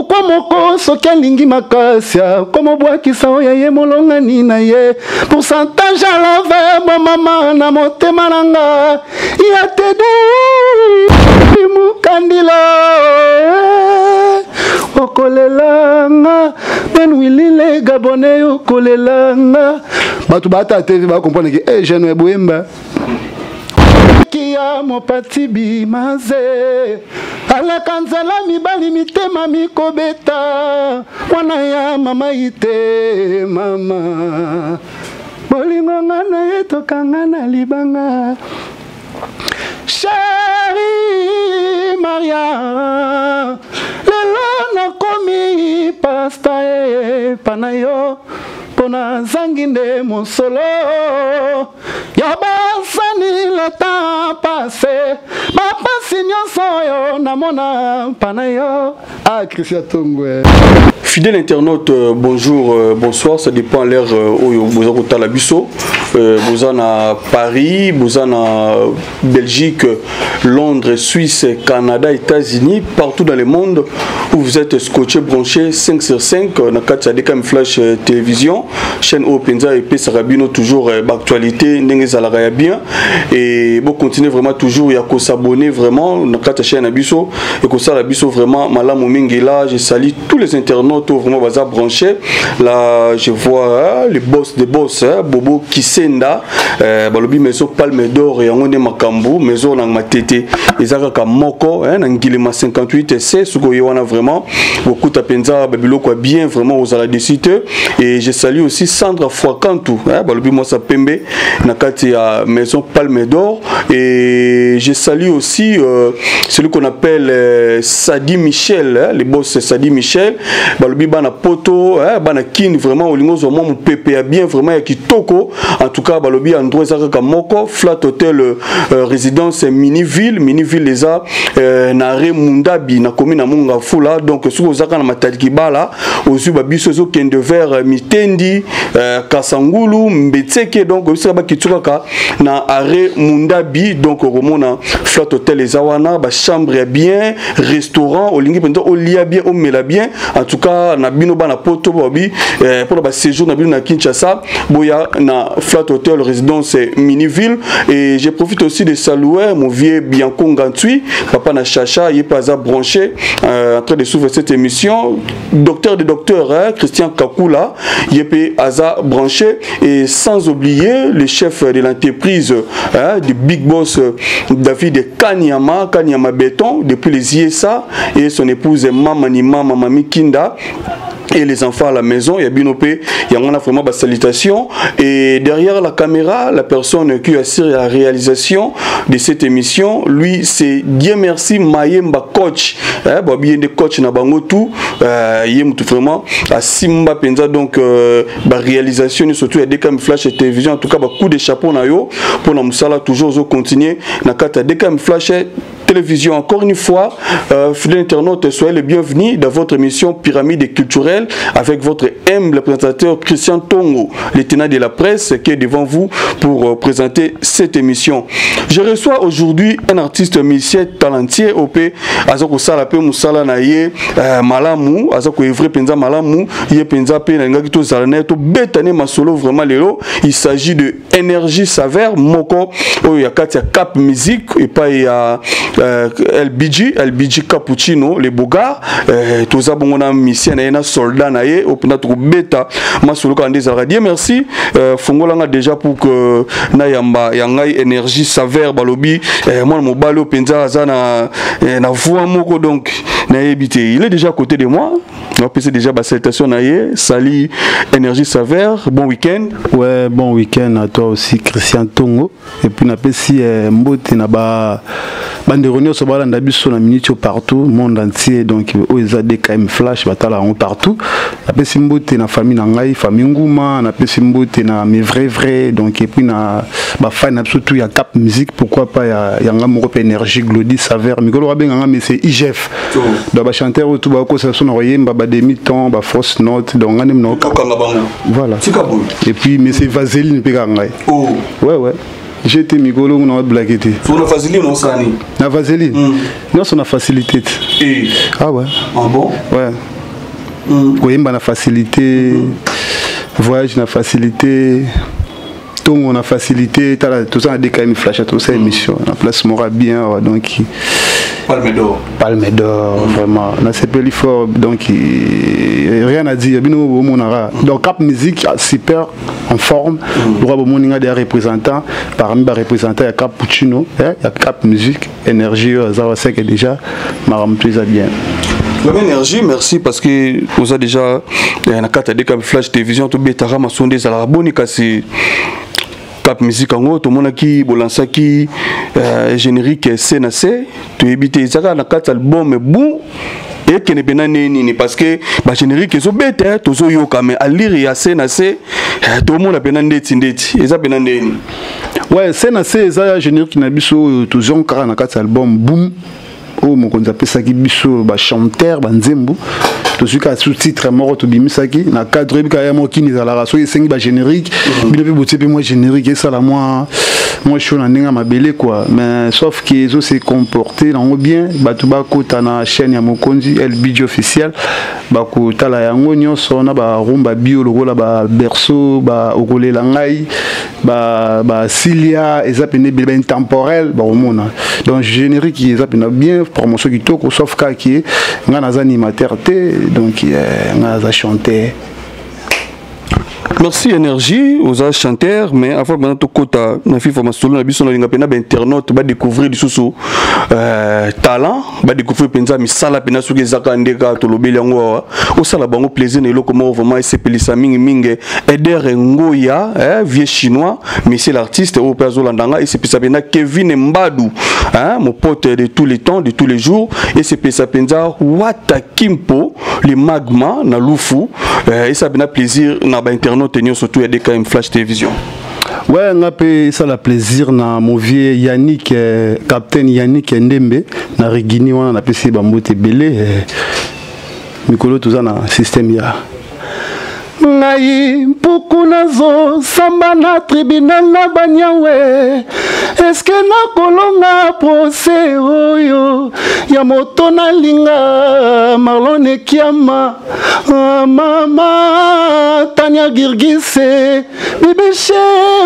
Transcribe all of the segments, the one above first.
Pourquoi moko soki alingi makasi akomobwakisa oyo ye molongani na ye? Pourcentage ya love bomama na motema na nga ya tedi mokandila, okolelanga Ben Willy le Gabonais, okolelanga. Bato bata TV bacomprendre ke eh, jeune boyemba kia mopati bimaze alaka nzela mibali mitema mikobeta wana ya mama ite mama bolingo nga na ye tokanga na libanga. Chérie Maria, lelo nakomi pasta epa na yo mpo nazangi nde mosolo ya basani. Le temps passé, bapasi nyonso oyo namona mpa na yo. Ah, Christian Tongwe. Fidèle internaute, bonjour, bonsoir, ça dépend l'heure oyo boza kotala biso. Boza na Paris, boza na Belgique, Londres, Suisse, Canada, États-Unis, partout dans le monde où vous êtes scotché, branché 5 sur 5 na kati ya DKM Flash Télévision, chaîne oyo penza epesaka bino toujours actualité ndenge ezalaka ya bien. Et bon, continuez vraiment toujours ya ko s'abonner vraiment na kati ya chaîne na biso et kosala biso vraiment malamu mingi. Là, je salue tous les internautes vraiment baza branchés. Là, je vois, hein, les boss des boss, hein, Bobo Kisenda, balobi maison Palme d'Or yango nde makambo, maison na Matete eza kaka moko, hein, na Ngilema 58 C. Soko ye wana vraiment bokuta penza ba biloko ya bien, vraiment ozala déçu te. Et je salue aussi Sandra Fwakantu, hein, balobi mwasa pembe na kati ya maison Palme d'Or. Et je salue aussi celui qu'on appelle Sadi Michel, hein, le boss Sadi Michel, balobi bana poto, hein, bana kin vraiment olingo zo mwa mupepe ya bien vraiment ya kitoko. En tout cas balobi endroit eza kaka moko, Flat Hotel résidence Miniville, Miniville eza na arrêt Mundabi na commune ya Mongafula. Donc soki ozaka na Matadi Kibala, ozwi ba biso ezokende vers Mitendi, Kasangulu, Mbetseke, donc bisika bakiti kaka na arrêt Mundabi. Donc okomona Flat Hotel eza wana, ba chambre ya bien, restaurant, olingi mpenza olia bien, omela bien. En tout cas na bino bana poto babi mpona ba séjour na bino na Kinshasa, boya na Flat Hotel résidence Miniville. Et je profite aussi de saluer mon vieux Bianco Ngantui, papa na Chacha, il est pas branché, en train de suivre cette émission. Docteur de docteur, hein, Christian Kakula, Yep aza branché. Et sans oublier le chef de l'entreprise, hein, du big boss David Kanyama, Kanyama Béton, depuis les ISA, et son épouse Mamani Mama Mami Kinda et les enfants à la maison. Il y a Binopé, il y a vraiment ma salutation. Et derrière la caméra, la personne qui assure la réalisation de cette émission, lui, c'est Dieu merci Mayemba coach, hein, bon, bien des coach na bango tout, yem tout vraiment à Simba Penza. Donc bah, réalisation surtout il y a DKM Flash et télévision. En tout cas bah, coup de chapeau na yo pour na musala toujours zo continuer na kata DKM Flash Télévision. Encore une fois, fidèles internautes, soyez les bienvenus dans votre émission Pyramide culturelle avec votre humble présentateur Christian Tongo, le tenant de la presse qui est devant vous pour présenter cette émission. Je reçois aujourd'hui un artiste musicien talentueux OP azako sala pe musala na ye malamu, azako evre penza malamu, ye penza pe na ngaki to zala na ye, to betane masolo vraiment lelo. Il s'agit de Énergie Saveur moko oyo ya kati ya Cap Music et pas ya LBG, LBG Cappuccino le Bogar, toza bongo na musicien na ye na soldat na ye openda to beta masolo ka ndeza. Dieu merci, fongolanga déjà pour que na yamba ya ngai Énergie Saveur. Balobi mwana mobali openza aza na voix moko, donc na yebi te, il est déjà à côté de moi. On va passer déjà ba salutation na ye. Salut Énergie Saveur, bon week-end. Ouais, bon week-end à toi aussi Christian Tongo. Et puis napesi mbote na ba bandeko nyonso balanda biso na minute oyo partout monde entier. Donc oyo eza DKM Flash, batala yango partout. Napesi mbote na famille na ngai, famille Nguma, napesi mbote na mes vrais vrais, donc et puis na bafani na biso tout ya Cap Musique, pourquoi pas ya yanga moko mpe Énergie Glody Saveur. Mikolo babenganga mais c'est IGF. Donc bachanteur oyo tout bakosa biso na koyemba ba demi ton, ba fausse note, donc ngai nde mnoka Kokanga bango. Voilà. Tika boye. Et puis mais c'est vaseline mpe kaka ngai. Oh. Ouais, j'étais mikolo na blague te. So na vaseline osani? Na vaseline nyonso na facilité te. Eh. Ah ouais. Ah bon? Ouais. Koyemba na facilité, voyage na facilité, tongo na facilité. Tala, toza na DKM Flash, tosala émission na place moko bien awa, donc Palme d'or. Palme d'or, vraiment nasepeli fort. Donc rien à dire, bino bomonaka. Donc Cap Musique super en forme. Lokwa bomoni nga deya représentant parmi bareprésentant ya Cap Puccino, ya Cap Musique Énergie oyo aza waseke déjà, makambo to eza bien. Vraiment Énergie, merci, parce que oza déjà na kati ya DKM Flash Télévision. Tobetaka masonde ezalaka boni, kasi Cap Musique yango tomonaki bolansaki générique C na C. Toyebi te ezaka na kati album bu ekende mpena nde nini, parce que bagénérique ezobeta, tozoyoka, mais alire ya C na C tomona mpena ndeti ndeti eza mpena ndeni. Ouais, C na C eza générique na biso oyo tozonga kaka na kati ya album Boom oyo mokonzi apesaki biso bachanteur banzembo. Tozwi kaka sous-titre moko tobimisaki na cadre. Oyebi kaka ya moko kini ezalaka soki esengi bagénérique, bino mpe botie mpe mwa générique, esala mwa show na ndenge ya mabele quoi. Mais sauf ke ezo se comporter nango bien. Bato bakota na chaîne ya mokonzi LBG officiel, bakotala yango nyonso na barumba bio lokola baberceau, baokolela ngai, basilia, eza pene ebele, baintemporel bakomona. Donc générique eza pena bien, promotion kitoko, sauf kaka ke ngai naza animateur te, donc ngai naza chanteur. Merci Énergie, oza chanteur, mais avant maintenant tokota na FIFA masolo na biso, nalinga mpena bainternaute badécouvrir lisusu talent, badécouvrir mpenza misala mpena soki ezaka nde kaka tolobeli yango awa. Osala bango plaisir na eloko moko vraiment esepelisa mingimingi Eder Ngoya, vieux chinois, monsieur l'artiste oyo mpe azolanda nga. Esepelisa mpenza Kevin Mbadu, hein, mon pote de tous les temps, de tous les jours. Esepelisa mpenza Wata Kimpo le magma na Lufu. Esala mpenza plaisir na bainternaute nyonso tu ya DKM Flash Télévision. Ouais, nga mpe esala plaisir na mon vieux Yannick, capitaine Yannick Ndembe na Rigini wana, napesi ye bambote ebele. Mikolo toza na système ya ngai mpuku, nazosamba na tribunal na banyawe. Eske nakolonga procès oyo ya moto nalinga, Marlon Ekiama, mama Tania Girgise, Bibishe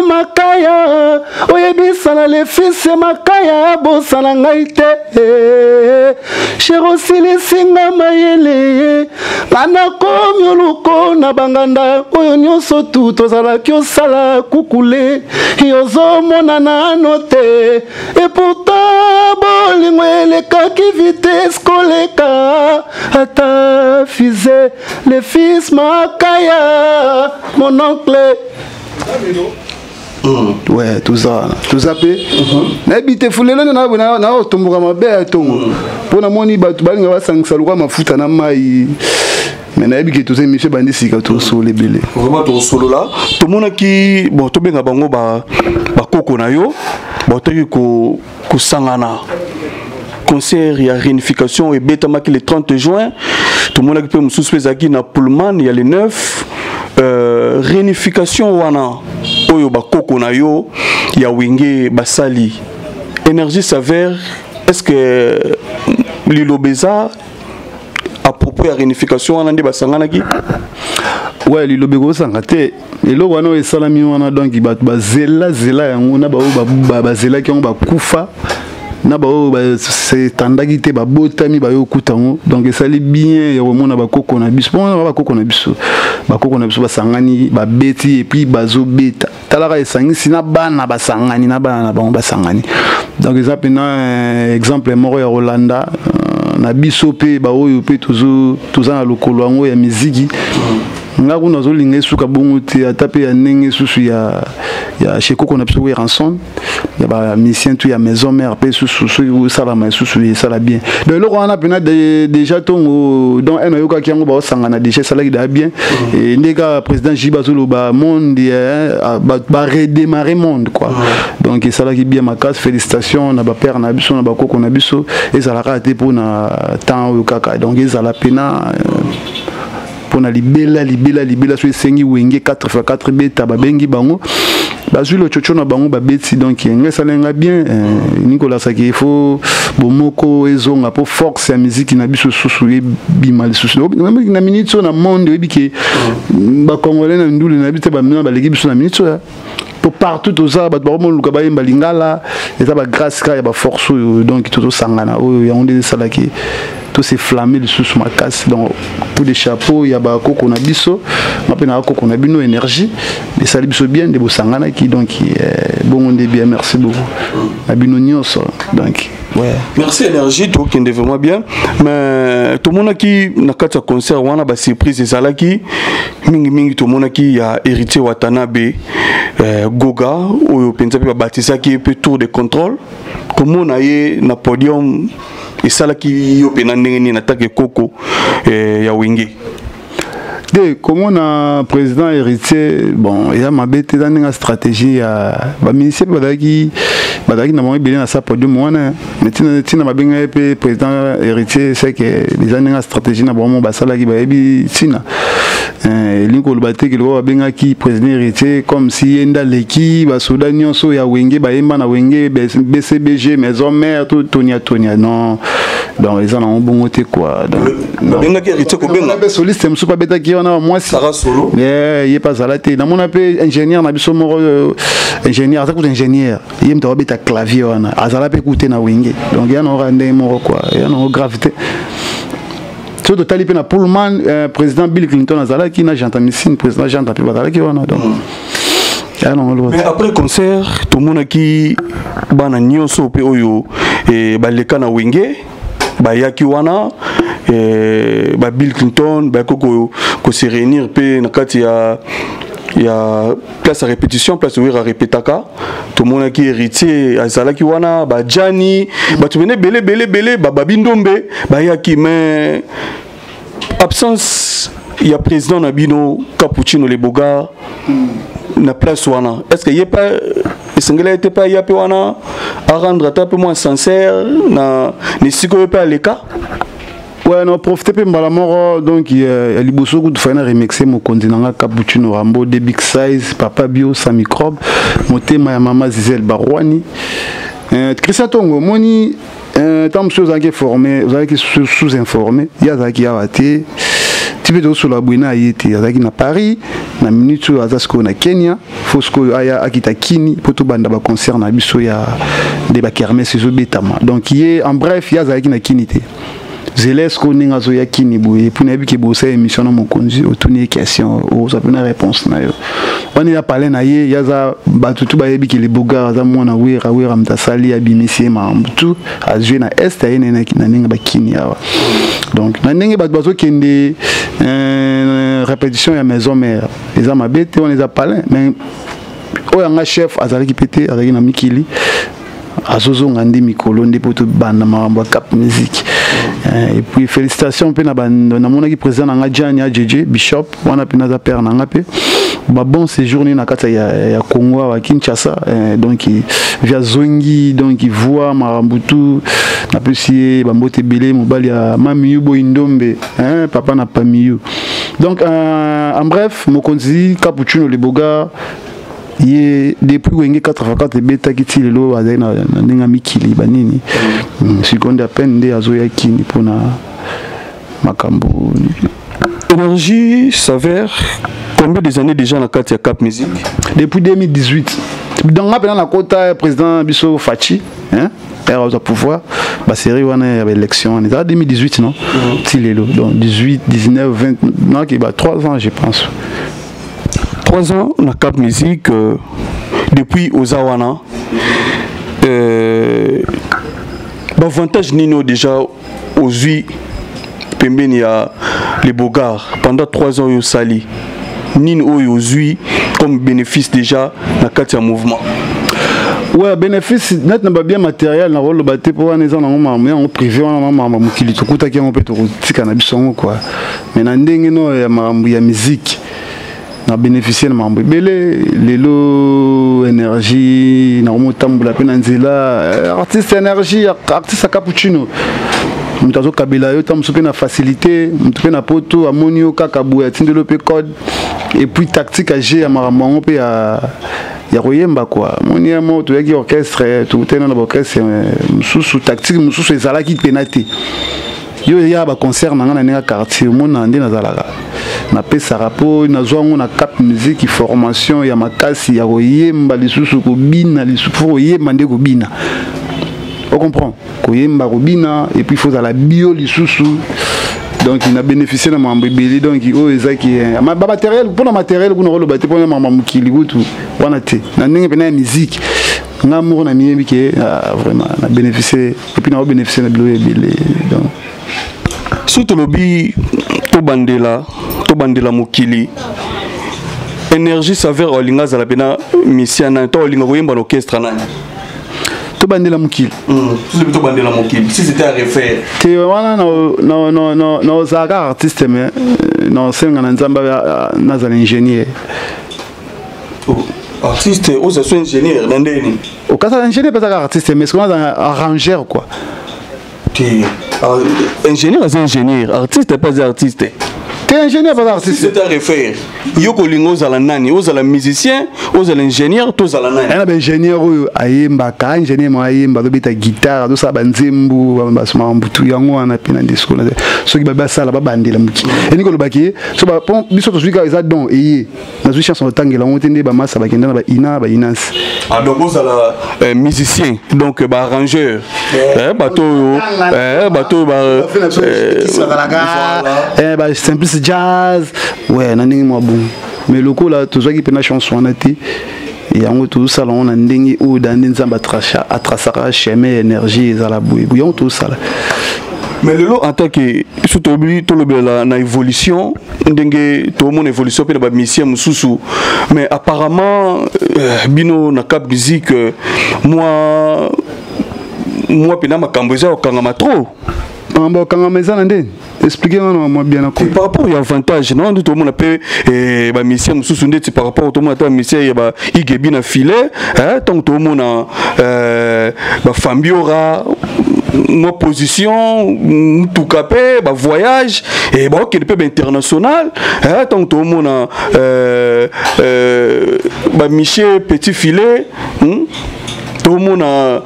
Makaya, oyebisana lefise Makaya, bosana ngai te. Chéri, osilisinga mayele, nga nakomi oluko na banganda oyo nyonso tu tozalaki osala kukule, yozomona nano te. Et pourtant bolingo elekaki vitesse koleka ata fusée. Le fils Makaya, mon oncle. Ouais, toza wana, toza mpe nayebi te fulelo nde naotomboka mabe ya ntongo mpo namoni bato balinga basangisa lokwa mafuta na mai, mais nayebi ke toza émission ebandi sika, tosolola ebele. Vraiment tosolola. Tomonaki, bon, tobenga bango bakoko na yo bautaki kosangana, concert ya réunification ebetamaki le 30 juin. Tomonaki mpe mosusu mpe ezalaki na Pullman ya le 9. Réunification wana oyo bakoko na yo ya Wenge basali, Énergie Saveur, est ce que liloba eza à propos ya réunification wana nde basanganaki? Ouais, liloba ekosanga te. Eloko wana oyo esalami wana, donc bato bazelazela yango na baoyo bazelaki yango bakufa, na baoyo basetandaki te babotami bayokuta yango. Donc esali bien ya komona bakoko na biso, mpona bakoko na biso basangani, babeti, et puis bazobeta. Talaka, esangisi na bana, basangani na bana na bango, basangani. Donc eza mpena exemple moko ya kolanda na biso mpe baoyo mpe toza na lokolo yango ya miziki. Nga kuna azolinga esuka bongo te, ata mpe ya ndenge susu ya shekoko na biso Werrason, ya bamusicien tu ya Maison Mère mpe susu, soki osalama lisusu esala bien. Donc eloko wana mpena déjà ntongo donc ene ayokaki yango, baosangana déjà, esalaki daa bien. Nde kaka président Jib azoloba monde baredémarrer monde quoi. Donc esalaki bien makasi. Félicitation na bapère na biso, na bakoko na biso. Ezalaka te mpona temps oyo kaka, donc ezala mpena. Mpona libela libela libela, so esengi Wenge 4 x 4 beta, babengi bango, bazwi lochocho na bango, babeti. Donc ngai esala nga bien. Nicolasaki, il faut bomoko ezonga mpo force ya miziki na biso susu ebima lisusu na minute oyo na monde. Oyebi ke Bacongolais na ndule na biso te, bamina baleki biso na minute oyo po partout toza, bato bakomoluka bayemba lingala. Eza bagrâce kaka ya baforce oyo. Donc tozosangana, oyo yango nde esalaki tos'enflamme lisusu makasi. Donc coup de chapeau ya bakoko na biso, nga mpe na bakoko na bino. Énergie esali biso bien nde bosanganaki. Donc bongo nde bien. Merci beaucoup na bino nyonso. Donc ouais. Merci Énergie, tokende vraiment bien. Mais tomonaki na kati ya concert wana basurprise ezalaki mingimingi. Tomonaki ya Héritier Watanabe, Goga oyo mpenza mpe babatisaki ye mpe Tour de Contrôle. Komona ye na podium esalaki yo mpena ndenge nini atake koko ya Wenge? Te, komona président Héritier, bon, eza mabe te. Eza ndenge stratégie ya bamusicien mpe bazalaki na bango ebele na sa podium wana. Mais ntina babenga ye mpe président Héritier, c'est que eza ndenge stratégie na bango basalaki, bayebi ntina. Elingi koloba te ke lokola babengaki président Héritier, comme si ye nde aleki basoda nyonso ya Wenge bayemba na Wenge, BCBG, Maison Mère, to tonia tonia. Non, donc eza nango bongo te quoi. Babengaki Héritier kobenga Mpe soliste mosusu mpe abetaki wana, mwasi. Sara Solo. Ye mpe azala te. Namona mpe ingénieur na biso moko, ingénieur aza kuta ingénieur, ye moto akobeta clavier wana, azala mpe kutu te na Wenge. Donc ya nango kaka ndenge moko quoi, ya nango grave te. So totali mpe na Pullman, président Bill Clinton azalaki na Jantamisine, président Janta mpe bazalaki wana. Donc ya nango. Mais après concert, tomonaki bana nyonso mpe oyo baleka na Wenge bayaki wana, ba Bill Clinton bayaki kose réunir mpe na kati ya place ya répétition, place oyo arépétaka. Tomonaki Héritier azalaki wana, bajani, bato bene ebele ebele ebele, bababi ndombe bayaki. Mais absence ya président na bino Capuccino Le Bogar na place wana, est ce que ye pa esengeli ete mpe aya mpe wana, arendre ata mpe mwa sincère na esika oyo mpe aleka? Ouais, na profite mpe mbala moko. Donc ya liboso kutu fai na remercier mokonzi na nga Capuccino Rambo de Big Size, Papa Bio Sans Microbe, motema ya mama Zizel Barwani, Christian Tongo. Omoni, ntango mosusu ozalaki formé, ozalaki sous informé. Ye azalaki awa te, ti mpe tozosola boye na ye te. Azalaki na Paris. Na minute oyo aza sikoyo na Kenya. Fo sikoyo aya akita Kini mpo tobanda baconcert na biso ya nde bakermesse ezobetama. Donc ye, en bref, ye azalaki na Kini te. Zela sikoyo ndenge azoya Kini boye, mpo nayebi ke bosala émission na mokonzi, otuni ye question, ozwa mpe na réponse na yo wana. Ya pale na ye, ye aza, bato tu bayebi ke Lebogar aza mwana Wera. Wera moto asali, abimisi ye makambo tu, azwi na este, aye na ndenge bakini awa. Donc na ndenge bato bazokende répétition ya Maison Mère, eza mabe te, wana eza palin. Mais oyo yanga chef azalaki mpe te, azalaki na mikili, azozonga nde mikolo nde mpo tobanda makambo ya Cap Musique. Et puis félicitation mpe na namonaki président na nga Gianni Ajeje Bishop wana, mpe naza père na nga mpe babon séjour nini na kati ya Congo awa Kinshasa. Donc via zongi, donc voi makambo tu, napesi ye bambote ebele, mobali ya Mamiyu Boyi Ndombe, papa na Pamiyu. Donc en bref, mokonzi Capuccino Leboga, ye depuis Wenge 84 ebetaki ti lelo, azali na ndenge ya mikili banini. Sikoyo nde apene nde azoya Kini mpona makambo. Énergie s'avère, combien des années déjà na kati ya Cap Musique? Depuis 2018. Donc nga mpena nakota président biso Faci, hein? Ere azwa pouvoir, basérie wana ya baélection wana ezala 2018, non? Ti lelo, donc 18, 19, 20, naki ba 3 ans, je pense. 3 ans na Cap Musique. Depuis oza wana, baavantage nini oyo déjà ozwi pembeni ya Le Bogar pendant 3 ans oyo osali? Nini oyo ozwi comme bénéfice déjà na kati ya mouvement? Ouais, bénéfice net na babien matériel, na koloba te, mpo wana eza nango makambo yango privé wana, na makambo mokili tokutaki yango mpe tokotika na biso yango quoi. Mais na ndenge no ya makambo ya musique, na bénéficie na makambo ebele. Lelo Énergie nakomotambola mpe na nzela, artiste Énergie, artiste Capuccino. Moto azokabela yo ntango mosusu mpe na facilité, moto mpe na poto amoni yo kaka boye, atindeli yo mpe code. Et puis tactique ya jeu ya makambo yango mpe ya koyemba kua moni ye mo toyaki orchestre, tokutani na baorchestre mosusu, tactique mosusu ezalaki mpena te. Yo eya baconcert na ngai na ndenge ya quartier, omona nde nazalaka, napesaka mpo nazwa yango na Cap Musique, formation ya makasi ya koyemba, lisusu kobina, lisusu fo koyemba nde kobina, ocomprend, koyemba, kobina, et puis faut ozala bio lisusu. Donc na bénéficie na makambo ebele. Donc oyo ezaki bamatériel, mpona matériel kuna koloba te, mpona makambo mokili kutu wana te. Na ndenge mpena ya musique, nga moko na miyebi ke vraiment na bénéficie, et puis na obénéficie na biloko ebele. Donc Soki tolobi tobandela mokili, Énergie Saveur olinga azala mpena musicien nani, to olinga koyemba na orchestre nani? Tobandela mokili. Soki tobandela mokili, si c'était à refaire. Te, wana naozalaka artiste, mais naosenga na Nzambe nazala ingénieur. Artiste oza so ingénieur na ndeni? Okasala ingénieur mpe azaka artiste, mais soki nazala arrangeur quoi. Te, ingénieur aza ingénieur, artiste mpe aza artiste. Te, ingénieur mpe aza artiste. C'est à refaire, yo kolinga ozala nani? Ozala musicien, ozala ingénieur, to ozala nani? Aya na baingénieur oyo ayembaka, ingénieur mo ayemba, azobeta guitare, azosala banzembo, makambo yango wana mpe na ndesiko. Soki babi basala babandela mokili, elingi kolobaki so biso tozwi kaka, eza don eye nazwi chance kotangela yango te, nde bamasa bakenda na baina bainanse. Ah, donc ozala musicien, donc baarrangeur, bato oyo bato oyo basimplice jazz, ouais, na ndenge mwa bongo. Mais lokola tozwaki mpena chance wana te, yango tozosala yango na ndenge oyo da nde Nzambe atrasaka chemin ya Énergie, ezala boye yango tozosala. Mais lelo, en tant que so toyebi, tolobela na évolution, ndenge tomona évolution mpe na bamusicien mosusu, mais apparemment bino na Cap Musique, mwa mpena makambo eza kokangama trop. Makambo okangama eza na ndeni? Explique nga na mwa bien. Par rapport ya avantage na nde tomona mpe bamusicien mosusu, ndeti par rapport tomona ata bamusicien ya baigebi na filet, ntango tomona bafambiora mwa position, mutuka mpe bavoyage, baokende mpe bainternational, ntango tomona bamiche petit filet, tomona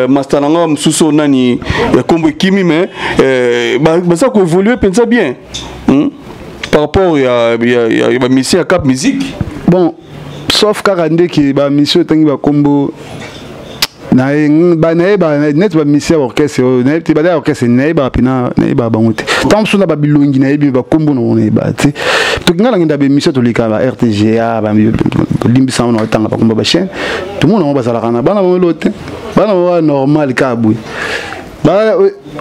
master na nga mosusu nani ya nkombo ekimi, mais baza koévolue mpenza bien par rapport ya bamusicien ya Cap Musique. Bon, sauf kaka ndeke bamusicien otangi bakombo nayeba neti bamusicien ya orchestre oyo, nayebi te, baza ya orchestre, nayebaka mpena, nayebaka bango te. Ntango mosusu na babilongi nayebi, bakombo na bango nayebaka te. Tokinga nangenda baémission, toleka ba RTGA, bolimbisa ngo na otanga bakombo bachaîne, tomona bango bazalaka na bana bango elo te, bana bango normal kaka boye.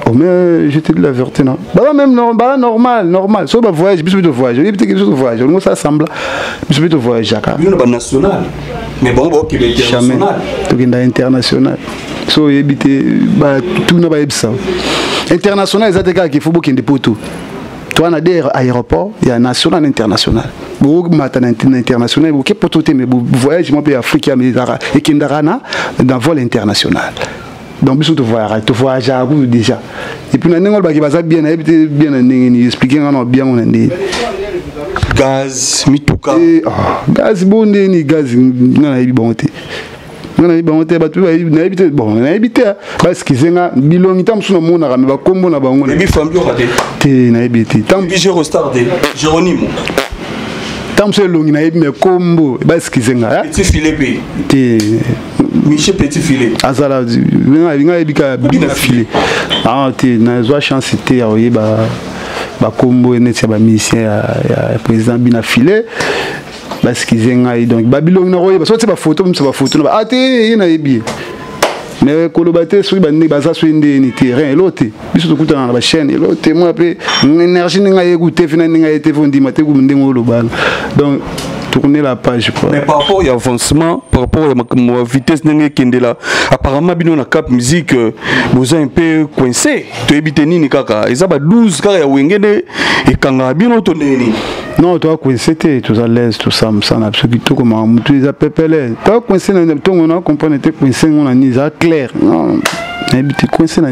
Oh, mais je te dis la vérité, non. Bah, même non, bah, normal, normal. Soit bah, voyage, biso de voyage. Il peut biso de voyage. On ça semble. Biso de voyage, jaka. Bino ba national. Mais bon, bon, qui est international. Jamais. International. So éviter bah tout n'a pas ça. International, ils ont qu'il faut beaucoup de poto. Toi, on a des aéroports, il y a national et international. Bomata na international, boke poto te, mais voyage mo mpe Afrique ya ekendaka na vol international. Donc biso tovoyaka, tovoyageaka kutu déjà. Et puis na ndenge olobaki baza bien, nayebi te bien na ndenge nini, explique nga na bien ngo na ndenge. Gaz, mituka. Gaz bo ndeni gaz, nga nayebi bango te, nga nayebi bango te, bato nayebi te. Bon, nayebi te, baexcuse nga, bilongi ntango mosusu namonaka, me bakombo na bango te, nayebi te. Star te, Géronimo. Ntango mosusu elongi nayebi, me kombo, baexcuse nga. Petit filet mpe? Te. Michel Petit Filet. Azala nga yebi kaka Bina Filet. Ah te, nazwa chance te ya koyeba bakombo neti ya bamusicien ya président Bina Filet, baexcuse ngai. Donc babilongi nakoyeba soki tie bafoto miso, bafoto na ah te, ye nayebi ye, mais koloba te soki bandenge baza soki ndeni te, rien, elo te. Biso tokutana na bachaîne, elo te. Mwa mpe Énergie ndenge ayeku te, fina ndenge aye te, fo ndima te ndenge olobana. Donc tourner la page quoi. Mais par rapport à avancement, par rapport à la vitesse ndenge ekendela, apparemment bino na Cap Musique boza un peu coincé. Toyebi te nini kaka eza ba 12 kaka ya Wenge nde ekangaka bino to ndenge nini? Non, toa coincé te, toza l'aise, tosala mosala na biso kitoko, makambo motu eza pepele. Toa coincé na ntongo na comprendre te coincé ngo na nini, eza clair. Non, nayebi te coincé na.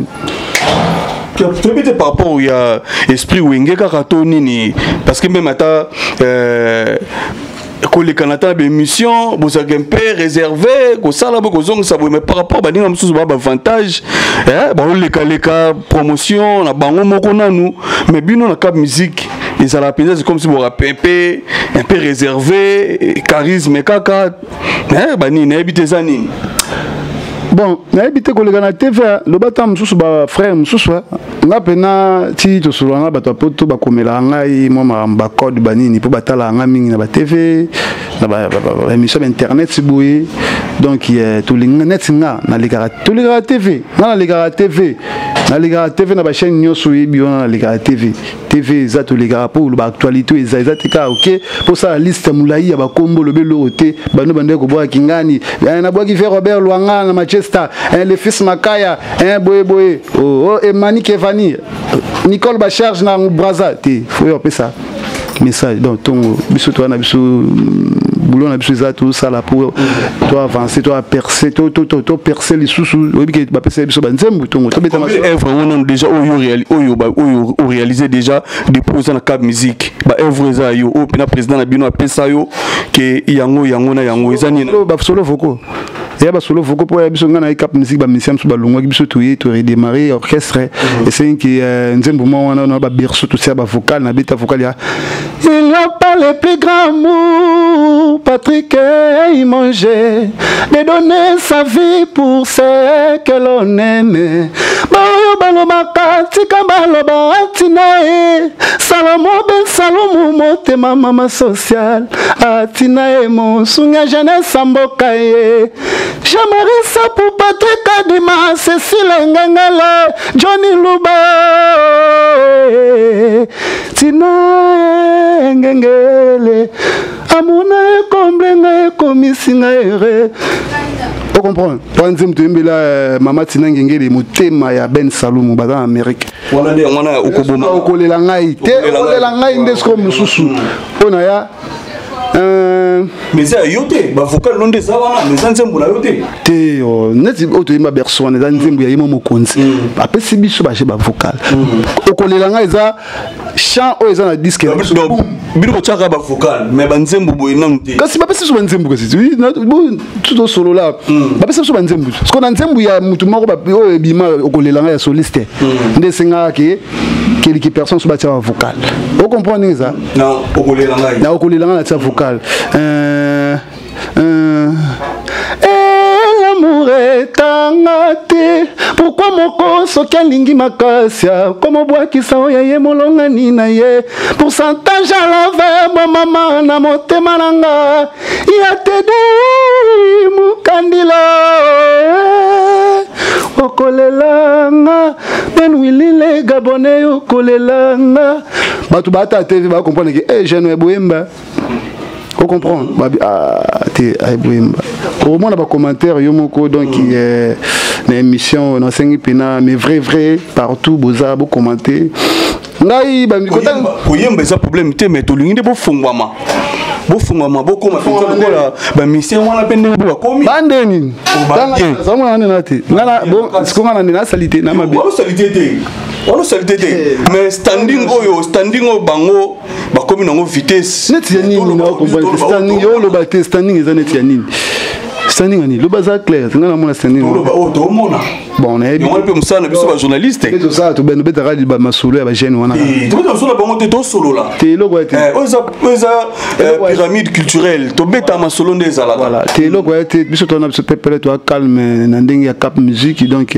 Toyebi te par rapport ya esprit Wenge kaka to nini, parce que même ata koleka na ta baémission, bozalaka mpe réservé, kosala boye, kozongisa boye, mais par rapport baninga mosusu baa baavantage, baolekaleka promotion na bango moko nanu, mais bino na Cap Musique ezalaka mpenza, c'est comme si boka mpe un peu réservé, charisme kaka banini, nayebi te eza nini. Bon, nayebi te. Koleka na TV, loba ta mosusu, bafrère mosusu, nga mpena ti tosolola na bato ya Poto, bakomelaka ngai mwa makambo, bacode banini, mpo batalaka nga mingi na baTV, na baémission bainternet boye. Donc tolinga neti nga nalekaka, tolekaka TV, nga nalekaka TV, nalekaka TV na bachaîne nyonso oyebi wana. Nalekaka TV, TV eza, tolekaka mpo oloba actualité eza te kaka oke mpo osala liste molai ya bakombo, olobi eloko te. Bando bandeki kobwaki ngani, nabwaki ve Robert Lwanga na Manchester, le fils Makaya, boye boye, oh, Emani Kevani, Nicole Bacharge na Braza te. Fo yo apesa message. Donc ntongo biso toza na biso boulot na biso eza tosala po to avancer, to percer, to percer lisusu. Oyebi ke bapesa biso banzembo, ntongo tobeta. Œuvre wana déjà oyo oyo oréaliser déjà depuis oza na Cap Musique, baœuvre eza yo oyo mpena président na bino apesa yo ke yango, yango na yango eza nini? Basolo vocaux, eya basolo vocaux mpo ya biso. Ngai na Cap Musique, bamusicien mosusu balongwaki, biso toye toredémarrer orchestre. Esengi nzembo mwa wana na baberceau, tosia bavocal, nabeta vocal ya "Il n'y a pas le plus grand amour", Patrick Manger, de donner sa vie pour ce que l'on aime. Baoyo balobaka, tika baloba, atina ye Salomo Ben Salomo, motema mama social, atina ye mosungi ya jeunesse mboka ye, Jean-Marie Sapu, Patrick Adima, Cécile Ngengele, Johnny Luba, tina ngengele amona ekomble ngai, ekomisi ngai ere ocomprendre. Po nzembo toyembela mama Tina Ngengele, motema ya Ben Salumu, baza na Amérique. Wana nde yango wana okoboma. Okolela ngai te, okolela ngai nde siko mosusu mpo na ya. Mais eza ya yo te, bavocal no nde eza wana, mais eza nzembo na yo te. Te, neti oyo toyemba berceau wana eza nzembo ya ye mo mokonzi apesi biso baje bavocal. Okolela ngai eza chant oyo eza na disque. Bino kotiaka bavocal, mais banzembo boye nanu te. Kasi bapesi biso banzembo, kasi tosolola, bapesi biso banzembo. Siko na nzembo ya mutu moko oyo ebima, okolela ngai ya soliste, nde esengaka ke quelques personnes so batia bavocal. Ocomprendre ndenge eza? Na okolela ngai. Na okolela ngai natia vocal. L'amour etanga te pourquoi moko soki alingi makasi akomobwakisa oyo ye molongani na ye. Pourcentage alave bomama na motema na nga ya tede mokandila, okolelanga Ben Wilile Gabonais, okolelanga. Bato baata TV bacomprendre ke hey, jeune boyemba, ocomprendre babi, ah, te ayeboyemba, okomona bacommentaire yo moko. Donc na émission nasengi mpena mais vrai vrai, partout boza, bocommenter ngai. Koyemba eza problème te, mais tolingi nde bofungwama, bofungwama, bokoma mpenza lokola bamusicien wana mpe ndenge mpe bakomi. Bande nini zamona nde te, siko nga na nde nasali te na mabe. Osali te te, wana osali te te, mais standing oyo, standing oyo bango bakomi nango, vitesse. Neti ya nini? Na comprendre standing yo oloba te. Standing eza neti ya nini? Standing ani? Loba eza clair, nga namona standing. Oyo toomona. Bon, nayebi. Yango mpe mosala na biso bajournaliste. Tosala, tobenda, obetaka masolo ya bajeune wana. Tobeta masolo na bango te, tosolola. Te, eloko ya te. Oyo eza pyramide culturelle, tobeta masolo nde ezalaka. Voilà, te, eloko ya te. Biso toza na biso pepele, toa calme na ndenge ya Cap Musique. Donc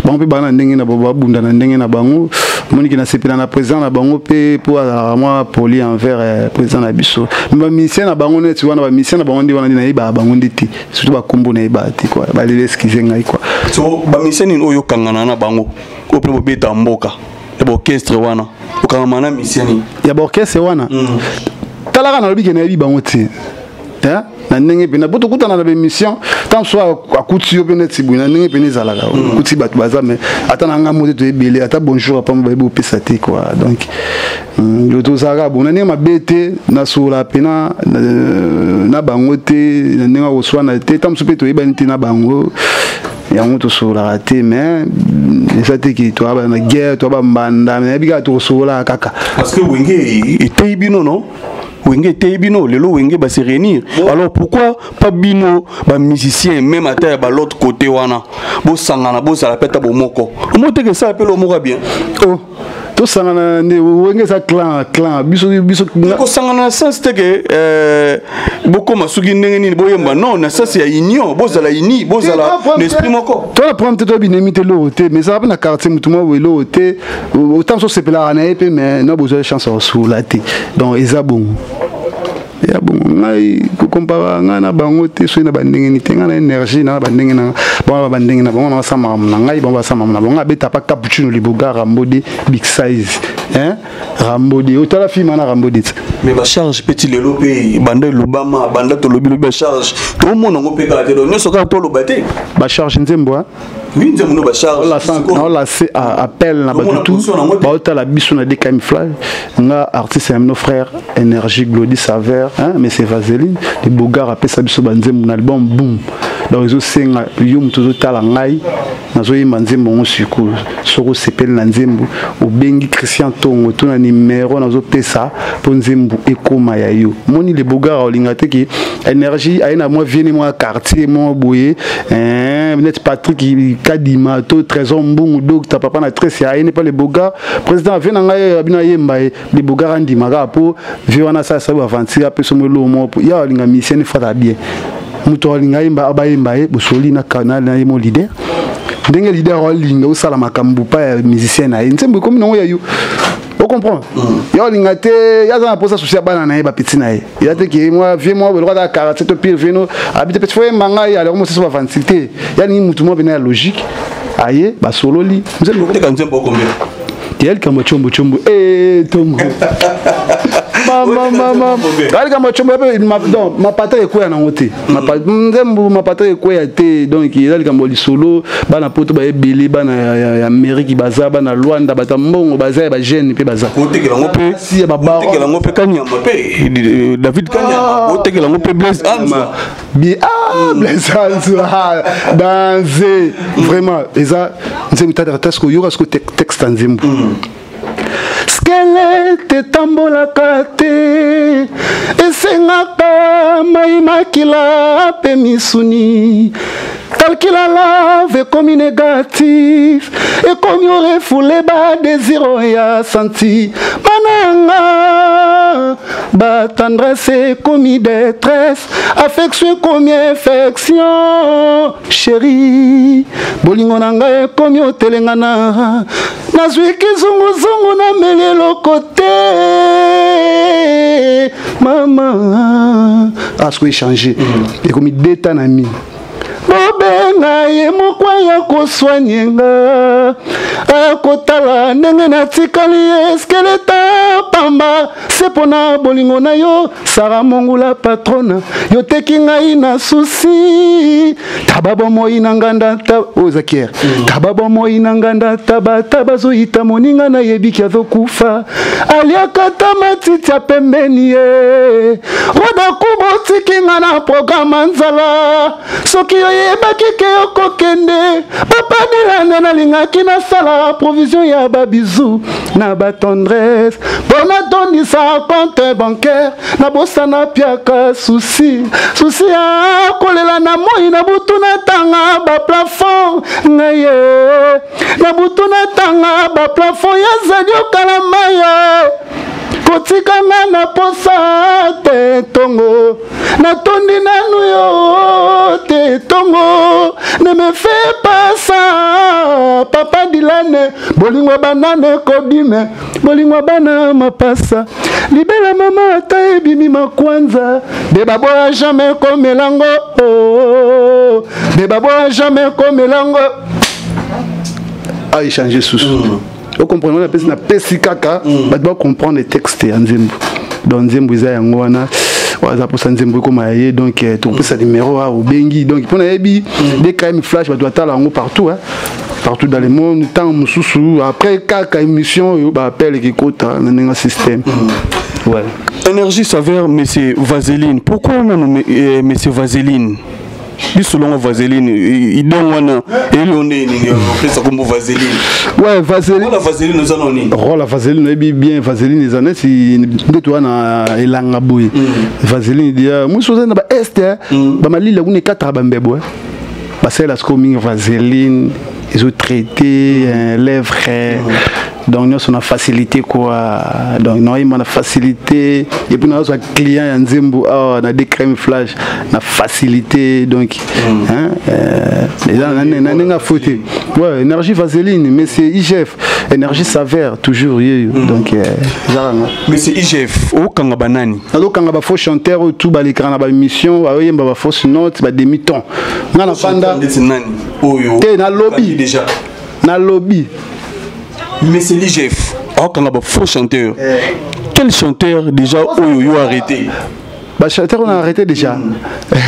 bango mpe baa na ndenge na bango, babunda na ndenge na bango. Moniki nasepela na président na bango mpe mpo azalaka mwa poli envers président na biso. Mais bamusicien na bango neti wana, bamusicien na bango nde wana nde nayebaka bango nde te, surtout bakombo nayebaka te quoi, baleli, excuse ngai quoi. So bamusicien nini oyo okangana na bango, oyo mpe bobeta mboka ya baorchestre wana, okangama na musicien nini? Ya baorchestre wana, talaka, nalobi ke nayebi bango te na ndenge mpena po tokutana na baémission. Ntango so akuti yo mpe neti boye, na ndenge mpena ezalaka, okuti bato baza, mais ata na ngambo te, toyebele ata bonjour apamba bayebi opesa te quoi. Donc tozalaka bon na ndenge mabe te, nasola mpena na bango te na ndenge akoswana te. Ntango mosusu mpe toyebani te na bango. Yango tosololaka te, mais eza te ke toa na guerre, toa bambanda, mais nayebi kaka tokosololaka kaka. Parce que Wenge eteyi bino, non? Wenge eteyi bino, lelo Wenge ba se réunir. Bon. Alors pourquoi pas bino ba musicien, même ata ya ba l'autre côté wana, bosangana, bozala mpe ata bomoko, omo teke esala mpe lo moko bien. Oh, tosangana nde Wenge eza clan, clan biso biso. Kosangana na sens te ke bokóma soki ndenge nini boyemba, non, na sens ya union, bozala uni, bozala na esprit moko. Tola problème te, toyebi nemi te, eloko te, mais ezala mpe na quartier motu moko eloko te, autant mosu osepelaka na ye mpe, mais na bozwa chance ya kosula te. Donc eza bongo, ya bongo ngai kokompara ngai na bango te. Soki na bandenge nini te, ngai na énergie na bandenge na bango, bandenge na bango, na basala makambo na ngai, bango basala makambo na bango. Abeta pa Capuccino Liboga, Rambode big size, hein, Rambode, otala film wana Rambode te. Mais bacharge mpe ti lelo mpe banda elobama, banda tolobi lobi, bacharge tomona yango mpe kaka te. Donc nyonso kaka toloba te. Bacharge nzembo? Oui, nzembo no bacharge. Naolase appel na bato tu baotala biso na DKM Fly. Nga artiste ya nos frères Énergie Glody Saver, hein, mais c'est Vaseline le Bogar apesa biso banzembo na album Boom. Donc ezosenga yo moto ozotala ngai nazoyemba nzembo yango sikoyo, soki osepeli na nzembo, obengi Christian Tongo to na nimero nazopesa mpo nzembo ekóma ya yo. Moni le Bogar olinga te ke Énergie aye na mwa viene mwa quartier mwa boye net Patrick Kadima to Trésor Mbungu, docteur papa na Tresi, aye ne pa le Bogar président avie na ngai abino ayemba ye. Le Bogar andima kaka mpo vie wana asalisa aventure, apesa mo eloko moko ya alinga musicien fata bien. Moto alinga ayemba, bayemba ye, bosoli na ye mo leader, ndenge leader alinga osala makambo pa ya musicien na ye, nzembo ekomi nango ya yo, ocomprendre? Yo alinga te, ye aza na mposa susi ya bana na ye, bapeti na ye, eza te ke mwa vie mwa eloko aza quartier to pire vie no abi te, petit fo yemba ngai aleko mosusu bavanti te. Ya ningi mutu mwa pena ya logique, aye basololi. Nzembo nzembo combien? Te, likambo tshombo tshombo tongo likambo tshombo donc mapata ekweya nango te, nzembo mapata ekweya te. Donc eza likambo lisolo, bana poto baebele, bana ya Amérique baza, bana Lwanda, bato mbongo baza, ya bajeune mpe baza. Otekelango mpe, otekelango mpe Kanyama mpe David Kanyama, otekelango mpe Blaise Anzwa. Bi ah, Blaise Anzwa danze vraiment. Eza nzembo tata siko yoka siko texte ya nzembo. Squelette etambolaka te, esengaka mai, makila mpe misuni. Calcul lave ekomi négatif, ekomi orefouler badésir ya santi mananga. Batendresse ekomi détresse, affection ekomi infection. Chéri, bolingo na ngai ekomi otelengana, nazwi kizunguzungu, nameli eloko te mama. Asko échange ekomi deta na mi bobenga ye moko aya kosoigner nga, akotala ndenge natikali squelette pamba se mpona bolingo na yo. Sara Mongula patrona, yo teki ngai na susi taba bomoi na nganda oyo eza kiere. Taba bomoi na nganda taba taba azoyita moninga nayebiki azokufa, aliaka ta matiti ya pembeni ye rodaku. Botiki nga na programme nzala. Soki oyebaki ke okokende, papa Dilande, nalingaki nasala provision ya babizu na batendresse mpo natondisa compte bancaire. Nabosana piaka susi susi ya kolela na moi na butu, natanga baplafond ngai ye na butu, natanga baplafond ya zali okalama ye kotika nga na posa te. Ntongo natondi nanu yo te, ntongo ne me fais pas ça, papa Dilane. Bolingo banane ekobime, bolingo bana mapasa libela mama, ata ebimi makwanza be baboya jamais komelango, oh, be baboya jamais komelango. Aéchange susu. Ocomprendre wana apesi, napesi kaka bato bacomprendre texte ya nzembo. Donc nzembo eza yango wana, oyo aza mposa nzembo ekóma ya ye, donc tokopesa numéro awa, obengi. Donc mpo nayebi DKM Flash, bato batala yango partout, hein, partout dans le monde. Ntango mosusu après kaka émission oyo, baappel ekekota na ndenge système, ouais. Énergie Saveur, monsieur Vaseline. Pourquoi on a nommé monsieur Vaseline? Bisolongo vaseline idon wana elio nde nini opesa kombo vaseline? Ouais, vaseline. Rôle vaseline oza na nini? Rôle vaseline, oyebi bien, vaseline eza neti nde toza na elanga boye. Vaseline dia mosu oza na ba est, bamalili kuna ekataka bambebo, basalela sikoyo mingi vaseline, ezotraite lèvre, donc nyonso na facilité quoi. Donc naoyemba na facilité et puis nazwa client ya nzembo awa na DKM Flash na facilité. Donc eza na ndenge afo te. Ouais, énergie vaseline, mais c'est IGF énergie saveur toujours yeyo. Donc ezalaka nga. Mais c'est IGF, okanga banani? Nazokanga bafaux chanteur oyo tout balekaka na baémission, baoyemba bafausse note, bademi ton. Nga na fanda Ndeti nani oyo? Te, nalobi. Déjà. Nalobi. Mais c'est l'IGF okanga bafaux chanteur. Quel chanteur déjà oyo yo arrêté? Bachanteur on a arrêté déjà.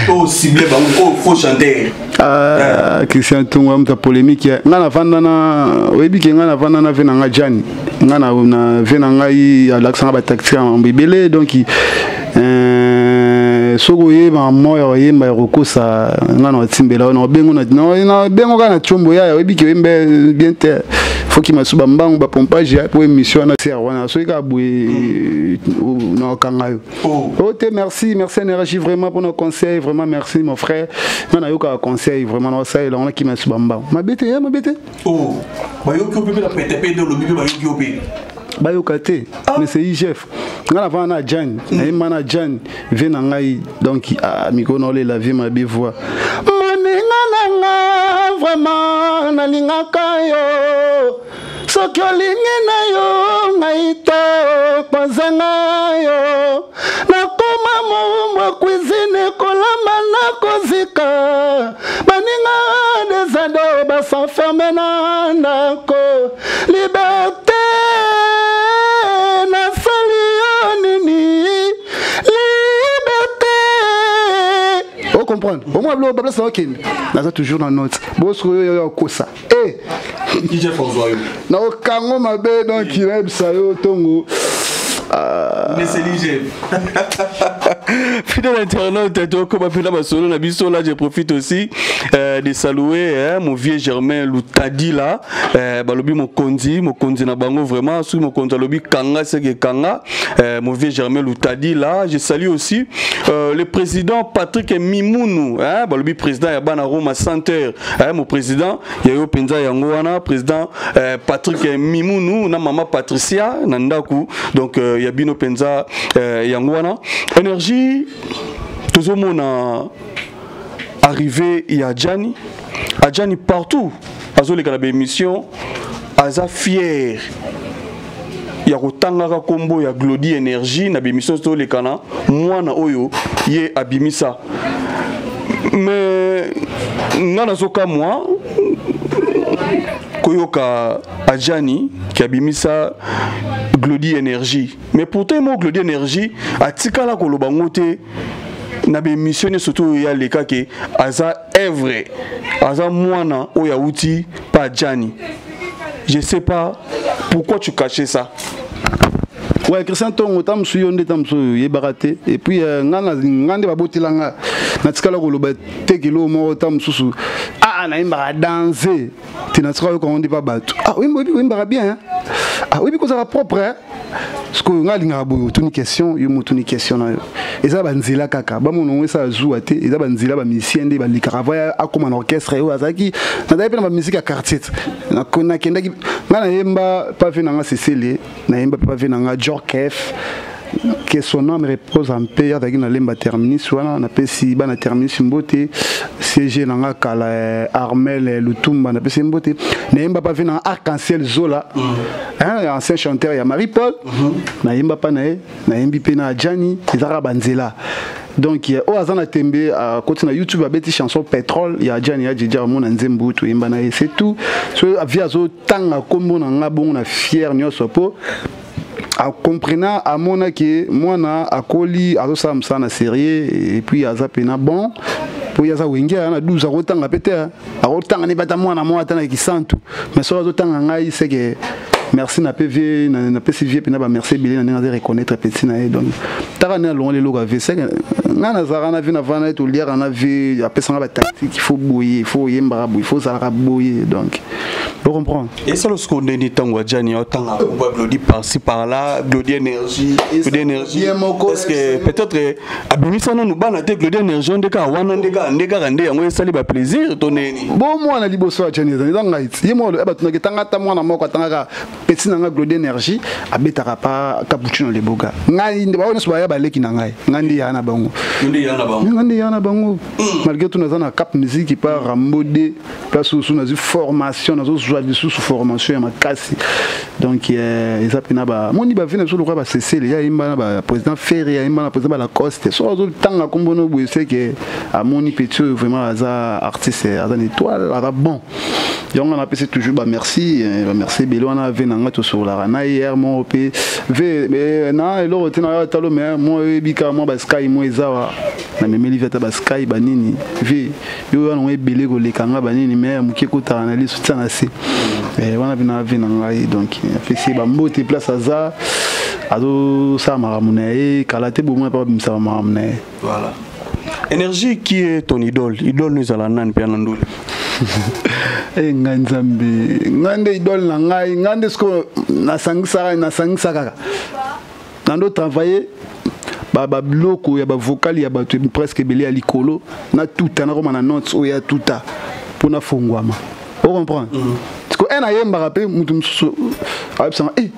Oyo ciblé bango oyo faux chanteur. Ah, Christian Tunga, moto ya polémique. Nga navanda na, oyebi ke nga navanda na ve na nga Jani. Nga na ve na ngai alakisanga batactique ya mambo ebele. Donc soki oyeba moya, oyemba ya kokosa, nga na otimbela oyo na bengo kaka na tiombo yaya. Oyebi ke oyemba bien te, foki masu bambangu bapompage ya po émission wana ser wana. Soki kaka boye, na okanga yo. Oh te, merci, merci énergie vraiment pour nos conseils, vraiment merci mon frère. Nga nayokaka conseil vraiment, na osalela wana kima su bambangu mabe te, ya mabe te. Oh, bayoki yo mpe na pete pe olobi mpe bayoki yo mpe. Bayoka te, mais c'est IGF. Nga navanda na Jane, nayemba na Jane vie na ngai. Donc mikolo naolela vie mabe, voix moninga na nga vraiment nalingaka yo. Soki olingi na yo ngai te, kozanga yo, nakoma mowumbu cuisine, kolamba na kozika. Baninga desade bas'enferme na ndako. Liberté, nasali yo nini? Liberté, ocomprendre omoi biloko baplace okende, naza toujours na note bosiko oyo oyo okosa. IGF ozwa yo. Na okango mabe. Donc nayebisa yo ntongo. Mais c'est l'IGF. Fidèle internaute, comme appelé ma solo na biso là, je profite aussi de saluer, hein, mon vieux Germain Loutadi là, balobi mokonzi, mokonzi na bango vraiment, sous mokonzi lobi kanga sege kanga, mon vieux Germain Loutadi là, je salue aussi le président Patrick Mimounou, hein, balobi président ya bana Roma Center, hein, mon président, yayo penza yango wana, président Patrick Mimounou na maman Patricia na ndaku. Donc ya bino penza yango wana. Énergie, tozomona arrivé ya Gianni, Adjani partout azoleka na baémission, aza fier ya kotangaka nkombo ya Glody Énergie na baémission toleka na mwana oyo ye abimisa. Mais nga nazokamwa koyoka Adjani ki abimisa Glody Énergie, mais pourtant mo Glody Énergie atikala koloba ngo te na baémission nyonso to oyo alekaki aza œuvre, aza mwana oyo awuti pa Adjani. Je sais pas pourquoi tu cachais ça. Ouais, Christian Tongo, ta mosusu yo nde ta mosusu oyebaka te. Et puis nga nga nde babotela nga, natikala koloba te kilo moko ta mosusu ah nayembaka danse te. Natikala yokango nde pa bato: "Ah, oyebi oyembaka bien, hein? Ah, oyebi kozala propre, hein?" Sikoyo nga alingaka boye, otuni question yo, motuni question na yo, eza banzela kaka bamona ngo esala zuwa te. Eza banzela bamusicien nde balekaka va akóma na orchestre oyo azalaki. Nazalaki mpe na bamusike ya quartier te. Nakendaki nga nayemba pa ve na nga Cecile, nayemba mpe pa ve na nga Jorkef, que son âme repose en paix. Azalaki na Lemba Terminus wana. Napesi bana Terminus mbote, CG na nga kala, Armel Lutumba, napesi mbote. Nayemba pa ve na nga Arc-en-Ciel Zola, hein, ancien chanteur ya Marie Paul. Nayemba pa na ye, nayembi mpe na Adjani. Ezalaka banzela. Donc oyo aza na tembe, akoti na YouTube, abeti chanson Pétrole ya Adjani ya Jeja, amona nzembo oyo toyemba na ye, c'est tout. So vie azotanga nkombo na nga bongo na fier nyonso mpo acomprena, amonaki mwana akoli, azosala mosala na sérieux et puis aza pena bon mpo ye aza wenge aya na 12, akotanga mpe te, akotanga ne bata mwana moko ata na kisantu. Mais soki azotanga ngai seke Merci na pe vie na pesi vie pena ba merci ebele na ndenge aza reconnaître petit na ye. Donc taka nde alongoli eloko ya vie, seke ngai nazalaka na vie, navanda ye, toliaka na vie, apesanga batactique: il faut boye, il faut oyembaka boye, il faut ozalaka boye. Donc o comprendre. Esala sikoyo ndeni ntango ajani otanga ba Glody par-ci par-là, Glody Énergie, Glody Énergie, est-ce que peut-être abimisa nanu bana te? Glody Énergie nde kaka wana, nde kaka, nde kaka, nde yango esali baplaisir to ndeni? Bo mwana liboso ya Jani eza ngai ti ye moko batunaki tanga ata mwana moko atangaka. Petit na ngai Glody Énergie abetaka pa Capuccino Leboga. Ngai nde bango nyonso baya baleki na ngai, ngai nde ya na bango. Nde ya na bango. Ngai nde ya na bango, malgré tout naza na Cap Musique pa Rambo de place oyo nazwi formation, nazozwa lisusu formation ya makasi. Donc eza mpena bamoni bavi na biso lokola basesele ya ayemba na baprésident Ferre, ayemba na président Balacoste. So azotanga nkombo boye, seke amoni petit oyo vraiment aza artiste, aza na étoile, aza bon. Yango napesi toujours bamerci, bamerci ebele wana. Ave na ngai tosololaka na ye hier moko mpe ve na eloko te na talo, mais mwa oyebi kaka mwa basky mo eza wa namemeli vi ata basky banini ve yo wana ngo ebele koleka nga banini, mais moke ekotaka na liso tia na se wana mpe na ave na ngai. Donc apesi bambote place aza, azosala makambo na ye kala te, bomoi mpe babimisaka makambo na ye. Voilà. Énergie, qui est ton idole? Idole no ezala nani mpe na ndule? E ngai Nzambe, ngai nde idole na ngai, ngai nde sikoyo nasangisaka, nasangisa kaka nando travailler babiloko ya bavocal ya bato presque ebele ya likolo na tuta, nakoma na note oyo ya tuta mpo nafongwama, ocomprendre? Siko e nayembaka mpe mutu mosusu ayebisanga e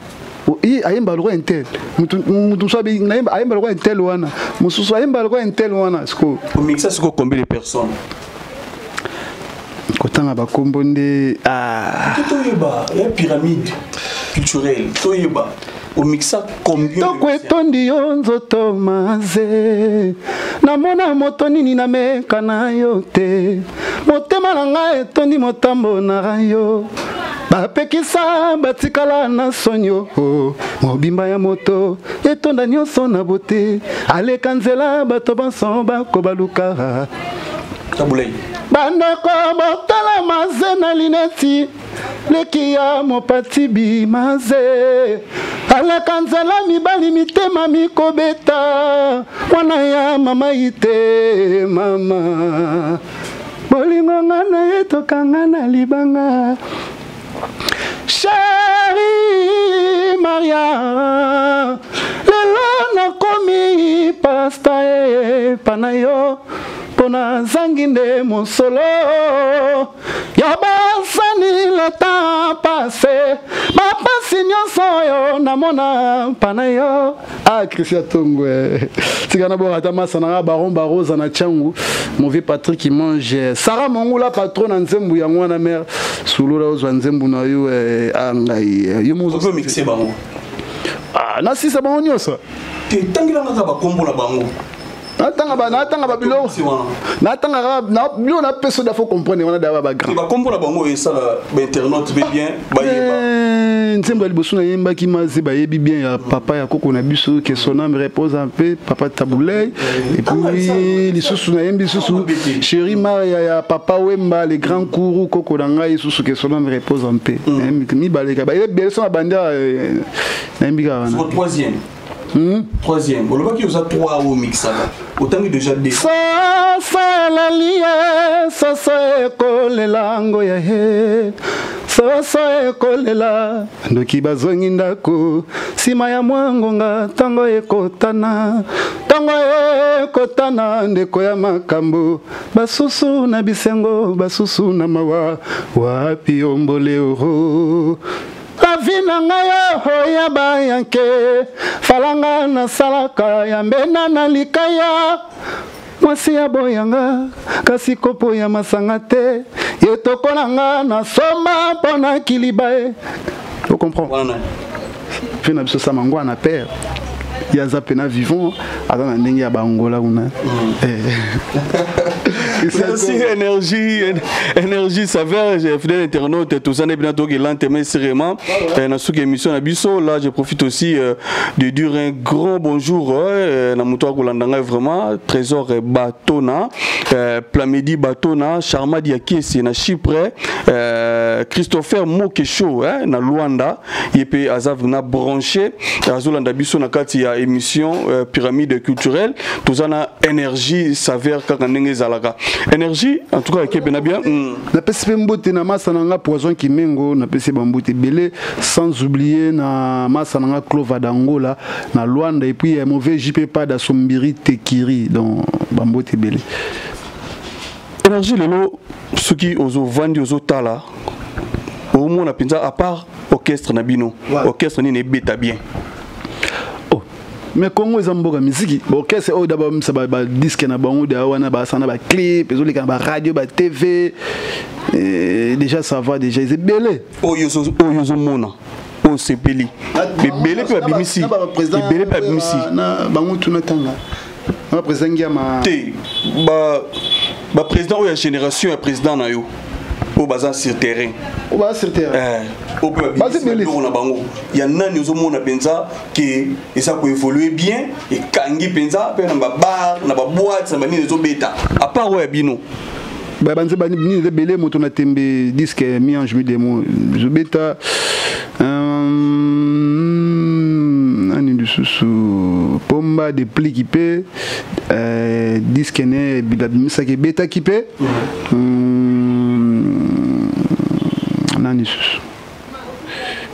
ye ayemba lokola un tel, mutu mosusu ayemba lokola un tel wana, mosusu ayemba lokola un tel wana. Siko omixa sikoyo combien de personnes? Kotanga bakombo nde. Toyeba ya pyramide culturelle, toyeba omixa combien? Toko etondi yo nzoto maze, namona moto nini nameka na yo te. Motema na ngai etondi motambo na yo, bapekisa batikala na sonyo. Mobimba ya moto etonda nyonso na bote, aleka nzela bato banso bakobaluka. Bandeko botala maze na lineti, leki ya mopati bimaze, aleka nzela mibali mitema mikobeta. Mwana ya mama ite mama bolingo nga na ye tokanga na libanga. Chéri Maria, lelo nakomi pasta epa na yo mpo nazangi nde mosolo ya basani. Leta pase bapasi nyonso oyo namona mpa na yo. Ah, Christian Tongo, tika na boka ata masa na baron barosa na Tiangu, mon vieux Patrick mange Sarah Mongula, patron na nzembo yango wana. Mère solola, ozwa nzembo na yo angai yo. Mozo mixe bango. Ah, nasisa bango nyonso. Te, tangelanga kaka bakombo na bango. Natanga babiloko, natanga biloko napesa da, faut comprendre wana da bagrand. Bakombo na bango esala bainternaute mpe bien bayeba. Nzembo ya liboso nayembaki maze, bayebi bien, ya papa ya koko na biso, que son âme repose un peu, papa Taboulay. Et puis lisusu nayembi lisusu Chéri Maria ya papa Wemba, le grand kourou, koko na ngai lisusu, que son âme repose un peu. Mibaleka bayebi ebele so na bandi nayembi kaka wana. Troisième. Troisième, olobaki oza 3 oyo mixaka, otangi déjà deux. Sasalali ye soso ekolela ngo ya ye soso ekolela, ndoki bazongi ndako nsima ya mwa ngonga. Ntango ekotana, ntango ekotana, ndeko ya makambo, basusu na bisengo, basusu na mawa, wapi ombole oro avi na ngai oyo ya bayanke falanga nasalaka ya mbena na likaya. Mwasi ya boyanga kasi kopo ya masanga te, ye toko na nga nasomba mpo na kiliba ye, ocomprend? Mpe na biso sama ngwana père ye aza mpena vivant, aza na ndenge ya bangola kuna. Merci énergie, énergie saveur, fidèle internaute, tout ça n'est bien lentement sérieusement. Na suki émission na biso, là je profite aussi de dire un grand bonjour na moto akolanda ngai vraiment Trésor Batona, Plamedi Batona, Charma Diakiesi na Chypre, Christopher Mokesho na Luanda, ye pe aza na branché, azolanda biso na kati ya émission Pyramide culturelle, toza na énergie saveur kaka ndenge ezalaka. Énergie en tout cas ekepe na bien. Napesi mpe mbote na masa na nga Poison Kimengo, napesi bambote ebele, sans oublier na masa na nga Clova d'Angola na Luanda, et puis mauvais JP Pada Sombiri Tekiri, donc bambote ebele. Énergie, lelo soki ozovandi, ozotala, omona mpenza, à part orchestre na bino, orchestre nini ebeta bien? Oh. Mais Congo eza mboka miziki. Baorchestre oyo da bamisa badisque na bango da wana, basala na baclip, ezoleka na baradio, batv, déjà ça va, déjà eza ebele. Oyo ozomona, oyo osepeli, ebele mpe babimisi, ebele mpe babimisi. Bango tuna tanga na baprésident Ngiama. Te, baprésident oyo ya génération ya président na yo, oyo baza sur terrain. Oyo baza sur terrain. Oyo mpe babimisi biloko na bango, ya nani ozomona mpenza ke eza koévolue bien, ekangi mpenza mpe na babar, na baboite, na banini, ezobeta, à part oyo ya bino? Banzemba nini eza ebele. Moto na tembe, disque mi ange mi démon ezobeta. Nani lisusu? Pomba Depliki mpe, disque ne babimisaki, ebetaki mpe. Nani lisusu?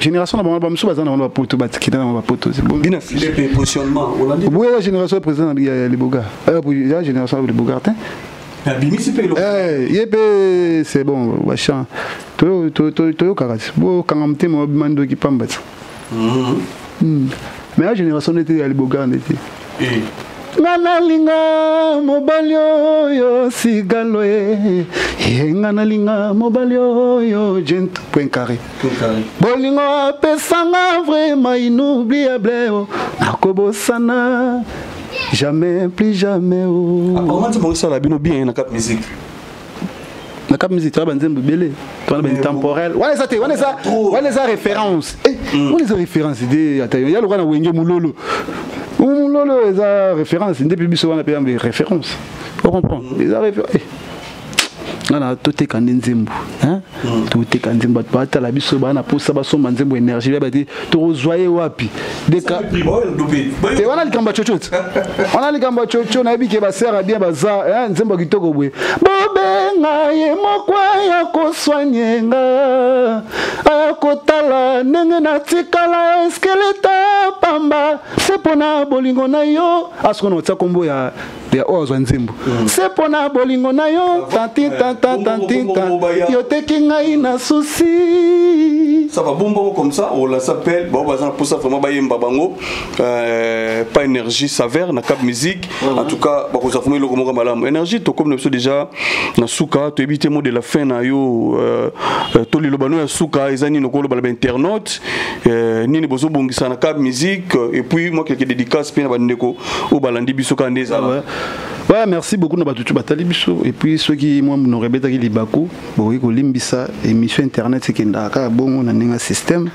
Génération na bango, bamosusu baza na bango bapoto, batikita na bango bapoto. Bina Philippe, positionnement olandi. Boye ya génération ya président ya Liboga, ya génération ya Liboga te. Abimisi mpe eloko. Ye mpe c'est bon, bachan toyokaka ti bokanga motema, obima ndoki pamba ti. Mais ya génération nete ya Liboga nde te. Nga nalinga mobali oyo sigalo e ye, nga nalinga mobali oyo gent point carré. Bolingo apesanga vraiment inoubliable o, nakobosana jamais, plus jamais o. Apparemment nzembo esala bino bien na Cap Musique. Na Cap Musique toya banzembo ebele, towana baintemporel wana eza te, wana eza référence, wana eza référence de ata ya loka na Wenge Mololo. Mololo eza référence nde mpe biso wana mpe yambe référence, ocomprend, eza référence. Nga na toteka nde nzembo, toteka nzembo, bato batala biso, baa na posa basomba nzembo énergie, bayeba te tokozwa ye wapi te. Wana likambo ya chocho te, wana likambo ya chocho. Nayebi ke basere bien, baza nzembo ya kitoko boye. Bobenga ye moko aya kosoigner nga, aya kotala ndenge natikala squelette pamba, se mpona bolingo na yo. Asiko na otia kombo ya oyo azwa nzembo, se mpona bolingo na yo, tanti tantantantinta, yo teki ngai na souci. Ça va bon bon comme ça, on s'appelle bon, baza pour ça vraiment, bayemba bango pas énergie saveur na Cap Musique. En tout cas bakoza vraiment eloko moko malamu. Énergie, tokomi na biso déjà na suka, toyebi te mot de la fin na yo to liloba no ya suka eza nini, okoloba na bainternaute nini, bozobongisa na Cap Musique, et puis moi quelques dédicaces mpe na bandeko oyo balandi biso kaka nde ezala. Ouais, merci beaucoup na bato tu batali biso, et puis soki mwa monoko ebetaki libaku, bokoki kolimbisa. Émission internet ekendaka kaka bongo na ndenge ya système.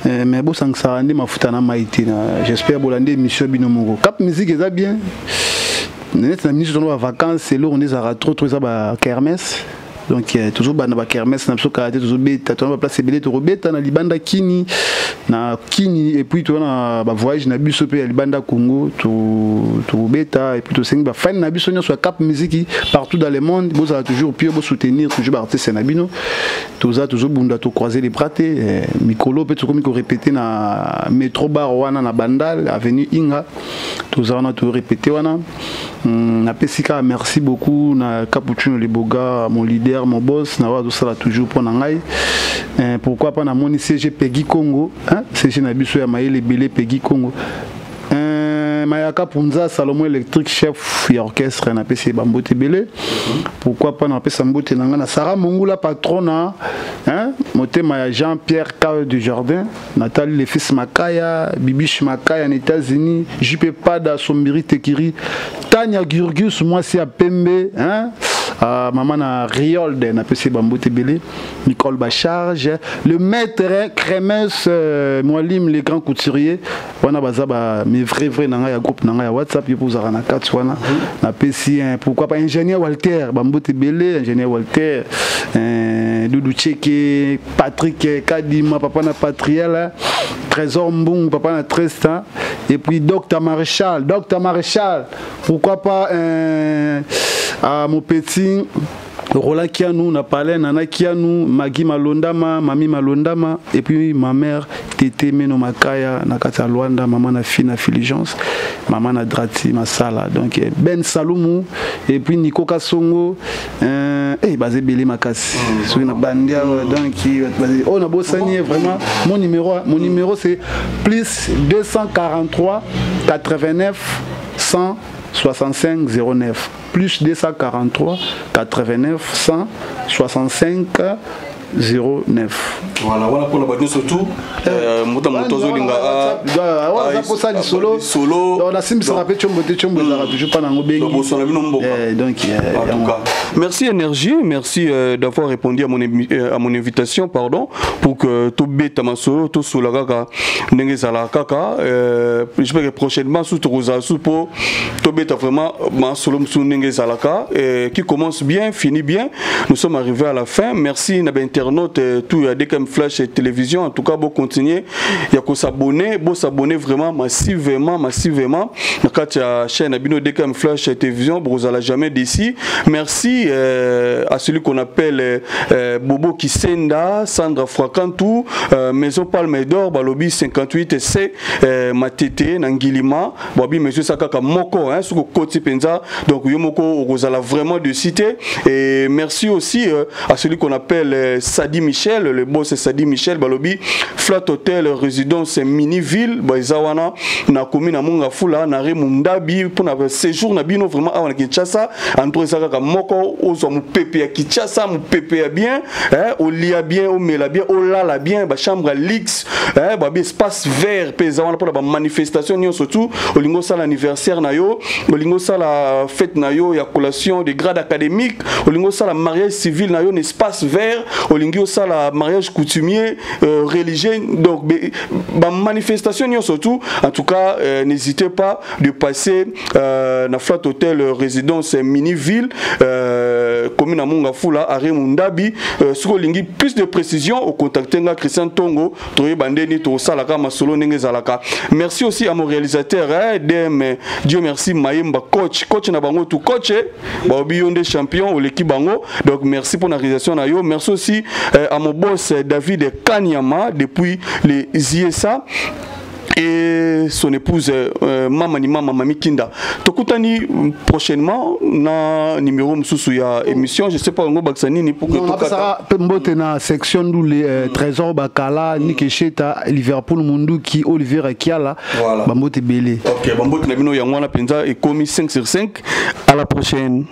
Mais bosangisaka nde mafuta na mai te. J'espère bolandi émission bino moko. Cap Musique eza bien neti na minisi tono bavacances, eloko nde ezalaka trop trop eza bakermesse. Donc tozobanda bakermesse na biso kala te, tozobeta, tona baplace ebele, tokobeta na libanda kini na kini, et puis toza na bavoyage na biso mpe ya libanda Congo, tokobeta. Et puis tosengi bafans na biso nyonso ya Cap Musique partout dans le monde, bozala toujours pio, bosoutenir toujours baartiste na bino. Toza tozobunda, tocroiser les bras te. Mikolo mpe tokomi korépéter na Métro Bar wana na Bandal, avenue Inga, toza wana, torépéter wana. Napesi kaka merci beaucoup na Capuccino Leboga, mon leader, mon boss, na oyo azosala toujours mpo na ngai. Pourquoi pas namoni CG Peggy Congo, hein? CG na biso ya mayele ebele, Peggy Congo, Mayaka Punza Salomon électrique, chef ya orchestre, napesi ye bambote ebele. Pourquoi pas napesa mbote na ngai na Sara Mongula, patrona, hein? Motema ya Jean-Pierre K du Jardin, Nathalie le fils Makaya, Bibiche Makaya en États-Unis, JP Pada Sombiri Tekiri, Tania Gurgus mwasi ya pembe, hein? Maman na Riolde na pesi bambote ebele, Nicole Bacharge, le maître Crémes Mwalim le grand couturier, wana baza ba mes vrais vrais na ya groupe na ya WhatsApp yo pozara na kati wana na pesi, hein, pourquoi pas ingénieur Walter bambote ebele, ingénieur Walter, Doudou Cheke, Patrick Kadima papa na Patriel, Trésor Mbungu papa na Tristan, et puis Docteur Maréchal, Docteur Maréchal, pourquoi pas à mon petit Roland Kianou, na palais, Nana Kianou, Magui Malondama, Mami Malondama, et puis ma mère, Tété Meno Makaya, na kati ya Luanda, maman na Fina Filigence, maman na Drati Masala, donc Ben Saloumou, et puis Nico Kasongo, eh, baza ebele makasi, soki na bandi awa, donc, oh, na bosani vraiment, mon numéro c'est plus 243 89 165 09, plus 243 89 165 09. Voilà mpona bato surtout moto moto azolinga. Aza mposa lisolo. Solo. Nasimbisaka mpe tiombo te, tiombo ezalaka toujours mpa nango bengi. Bosona bino mboka. Donc En tout cas, merci Énergie, merci d'avoir répondu à mon invitation, pardon, pour que tobeta masolo, tosola kaka ndenge ezalaka kaka. J'espère que prochainement sous tokozala su po tobeta vraiment masolo mosusu ndenge ezalaka. Qui commence bien finit bien. Nous sommes arrivés à la fin. Merci na bainternaute tout ya DKM Flash et Télévision. En tout cas, bo continuer ya kos'abonner, bo s'abonner vraiment massivement, massivement na kati ya chaîne na bino DKM Flash et Télévision, bozala jamais déçus. Merci à celui qu'on appelle Bobo Kisenda, Sandra Frakantou, Maison Palme d'Or, balobi 58 C Matete na Ngilima, babi monsieur Sakaka moko, hein, soko koti penza, donc yo moko okozala vraiment déçu te. Et merci aussi à celui qu'on appelle Sadi Michel, le boss Sadi Michel, balobi Flat Hotel Résidence Mini Ville, baza wana na commune na Mont-Ngafula na Remundabi, pour na séjour na bino vraiment awa na Kinshasa, entre eza kaka moko ozwa mopepe ya Kinshasa, mopepe ya bien, hein, olia bien, omela bien, olala bien, ba chambre luxe, hein, babi espace vert mpe eza wana mpona ba manifestation nyonso tout. Olingi osala anniversaire na yo, olingi osala fête na yo ya collation de grade académique, olingi osala mariage civil na yo na espace vert, olingi osala mariage coutumier, religieux, donc ba manifestation nyonso tout. En tout cas, n'hésitez pas de passer na Flat Hotel Résidence Mini Ville, commune ya Mont-Ngafula, arrêt Mundabi. Soki olingi plus de précision, ocontacte nga Christian Tongo, toyeba ndeni tosalaka masolo ndenge ezalaka. Merci aussi à mon réalisateur, hein, DM Dieu merci Mayemba, coach, coach na bango tout coach, baobi yo nde champion oleki bango. Donc merci pour la réalisation na yo. Merci aussi à mon boss David Kanyama depuis les ISA et son épouse Mama ni Mama Mami Kinda. Tokutani prochainement na numéro mususu ya émission, je sais pas ngo bakisa nini pour que Non, tokata. napesaka mpe mbote na section ndule, Trésor Bakala, Nikesheta Liverpool, Munduki Olivier Akiala. Voilà. Bambote ebele. OK, bambote na bino yango wana penza ekomi 5 sur 5. À la prochaine.